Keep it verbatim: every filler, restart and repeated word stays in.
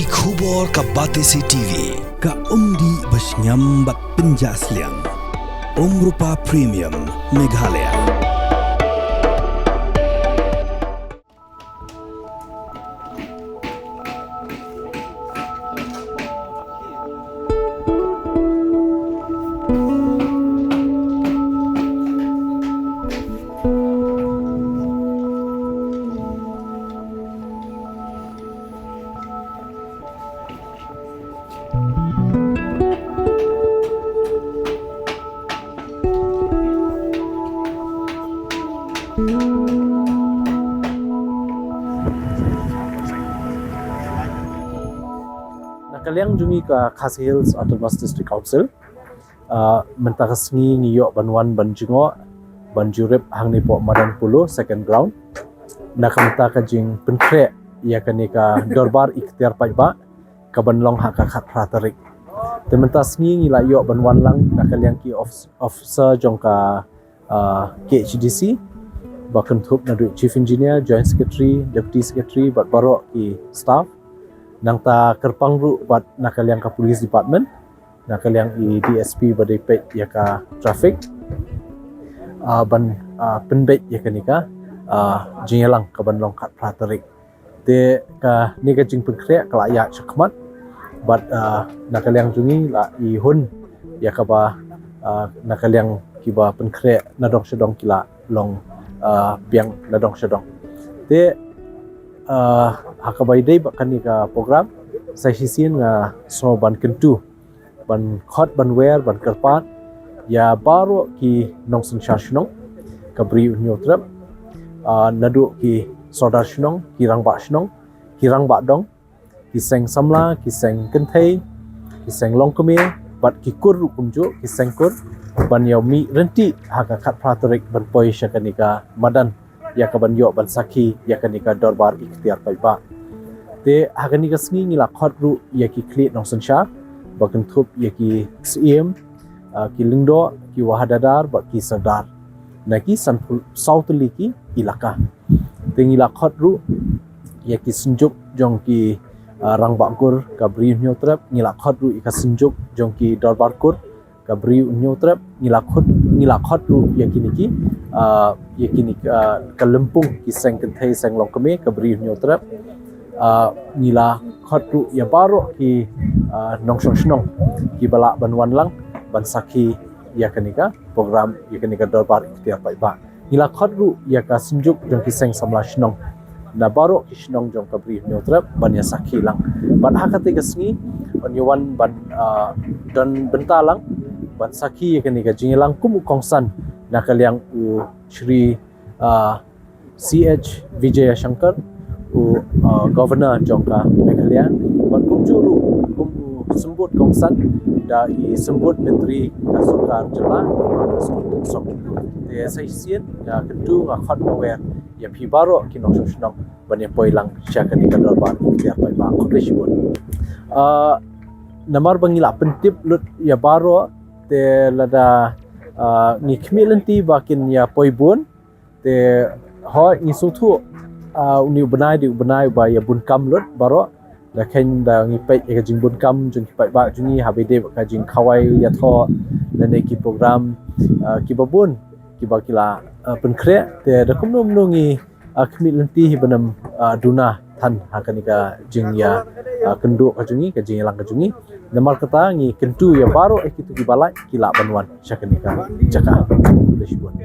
Ki khubor ka Batesi T V, ka umdih ba shngiam bad pynjah sliang. Umrupa Premium, Meghalaya. Na ka liang jong ngi ka Khasi Hills Autonomous District Council, ah, mynta ka sngi ngi ïoh ban wan ban jngoh, ban jurip hangne hapoh Madan Polo second ground. Na ka bynta ka jingpynkhreh ïa kane ka dorbar iktiar paidbah, ka ban long ha ka khatphra tarik. Te mynta sngi ngi la ïoh ban wan lang na ka liang ki of-, officer jong ka, ah, K H A D C, ba kynthup naduh Chief Engineer, Joint Secretary, Deputy Secretary, bad baroh ki staff. Nangta kyrpang ruh bad na ka liang ka Police Department, na ka liang i D S P ba dei peit ïa ka traffic, ah, ban, ah, pynbeit ïa kane ka, ah, jingïalang ka ban long khatphra tarik. Te kane ka jingpynkhreh ka la ïaid shakhmat bad, ah, na ka liang jong ngi la i hun ïa kaba, ah, na ka liang kiba pynkhreh na dong sha dong ki la long, ah, biang na dong sha dong. Te, ah, ha kaba ïadei bad kane ka program, sa shisien nga sngew ban kyntu, ban khot, ban wer, ban kyrpad ïa baroh ki nongsynshar shnong ka Bri u Hynñiewtrep, ah, naduh ki sordar shnong, ki rangbah shnong, ki rangbah dong, ki seng samla, ki seng kynthei, ki seng longkmie, bad ki kur ruh kumjuh, ki seng kur, ban ïa mih ryntih ha ka khatphra tarik ban poi sha kane ka madan ïa ka ban ïoh ban sakhi ïa kane ka dorbar iktiar paidbah. Te ha kane ka sngi ngi la khot ruh ïa ki khlieh nongsynshar, ba kynthup ïa ki Syiem, ah, ki Lyngdoh, ki Wahadadar, bad ki Sordar na ki sanphew saw tylli ki ilaka. Te ngi la khot ruh ïa ki synjuk jong ki, ah, rangbah kur ka Bri u Hynñiewtrep, ngi la khot ruh ïa ka synjuk jong ki dorbar kur ka Bri u Hynñiewtrep, ngi la khot, ngi la khot ruh ïa kine ki, ah, ïa kine, ah, ka lympung ki seng kynthei seng longkmie ka Bri u Hynñiewtrep. Ah, ngi la khot ruh ïa baroh ki, ah, nongshong shnong kiba lah ban wan lang ban sakhi ïa kane ka program, ïa kane ka dorbar iktiar paidbah. Ngi la khot ruh ïa ka synjuk jong ki seng samla shnong na baroh ki shnong jong ka Bri u Hynñiewtrep ban ïa sakhi lang. Bad ha kata ka sngi ngi wan ban, ah, don bynta lang ban sakhi ïa kane ka jingïalang kum u kongsan na ka liang u Shri, ah, C H Vijayashankar, u, ah, Governor jong ka Meghalaya, bad kumjuh ruh kum u symbud kongsan da i symbud myntri ka sorkar jylla, i Bah Prestone Tynsong. Te sa shisien nga kyntu, nga khot, nga wer ïa phi baroh ki nongshong shnong ban ïa poi lang sha kane ka dorbar iktiar paidbah. Khublei shibun. Ah, namar ba ngi la pyntip lut ïa baroh, te lada, ah, ngi khmih lynti ba kin ïa poi bun, te hooid ngi sngewthuh, ah, une u bnai dei u bnai uba ïa bun kam lut baroh. Da kheiñ da ngi peit ïa ka jingbun kam jong ki paidbah jong ngi haba ïadei bad ka jingkhawai ïathoh lane ki program, ah, kiba bun kiba ki la, ah, pynkhreh. Te da kumno kumno ngi, ah, khmih lynti hi ban ym, ah, duna than ha kane ka jingïa, ah, kynduh ka jong ngi, ka jingïalang ka jong ngi. Namar kata ngi kyntu ïa baroh ïa kito kiba lah, ki lah ban wan sha kane ka jaka. Khublei shibun.